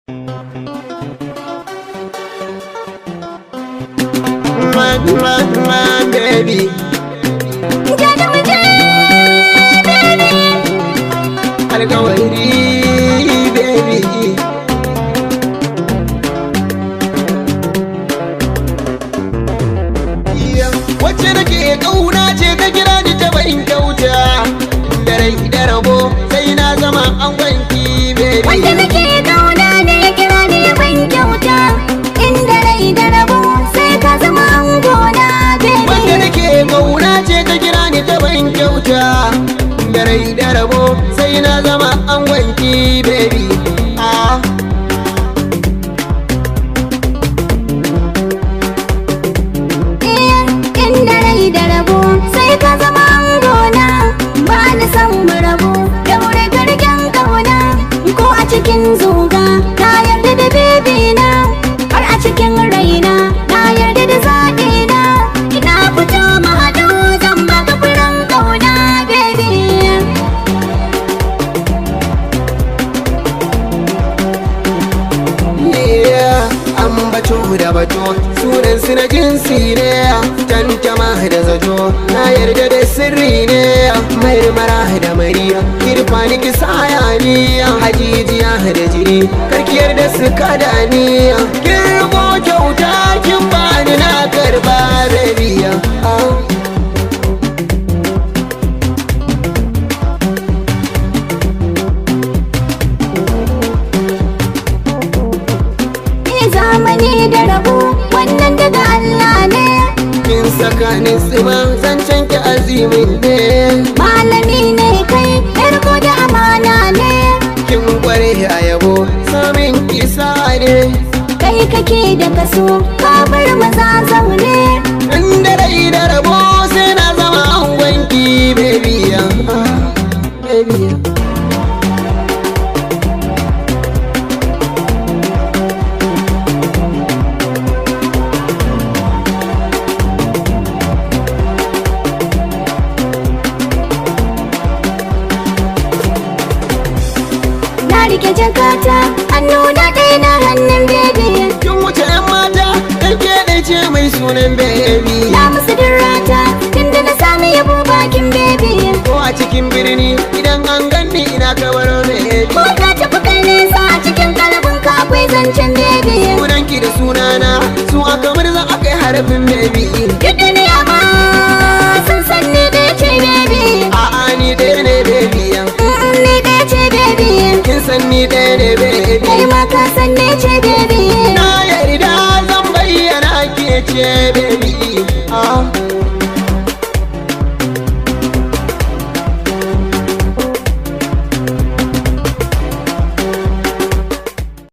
My baby. Jani mu je, baby. Alkawari, baby. Wacce nake kauna ce ta kira ni ta bayin kyauta. Da rai da rabo sai na zama angonki, baby. Wanda nake kauna ne ya kira ni ya ban kyauta. Inda rai da rabo sai ka zama angona, Wanda baby. nake kauna ce ta kira ni ta bayin kyauta. Da rai da rabo sai na zama angonki, baby. Ah. Eh, inda rai da rabo sai ka zama angona. Ba ni san mu rabu, daure garken kauna. Ko a cikin zuga na yarda da baby na. Har a cikin raina na yarda da zaɓi na. Ina fito mu haɗu, zan baka furen kauna, baby. Yeah, an bato da bato sunan su na jinsi ne, tantama da zato na yarda da sirri ne, marmara da mariya kirfani ki saya ni, hajijiya da jiri karkiyar da su kada ni, kin rubo kyauta kin bani na karba, baby. Ah. Ni zamani da rabo wannan daga Allah ne. Kin saka ni tsima, zancen ki azimin ne. Malami ne kai, yarko da amana ne. Kin kware a yabo, samin kisa ne. Kai kake da kaso, ka bar maza zaune. Inda rai da rabo sai na zama angonki, baby. Ah, baby. Na rike jakata, hannu na ɗaya na hannun baby. Kin wuce yan mata dan ke ɗai ce mai sunan baby. Na musu dirrata tunda na sami yabo bakin baby. Ko a cikin birni idan an ganni ina kamar baby. Ko ka tafi kai nesa, a cikin kalbin ka akwai zancen baby. Sunanki da sunana su aka murza aka yi harafin baby. Duk duniya ma sun san ni ɗaya ce, baby. A'a, ni ɗaya ne, baby. Ni ɗaya ce, baby. Kin san ni ɗaya ne, baby. Kai ma ka san ni ce, baby. Na yarda zan bayyana ke ce, baby. Ah.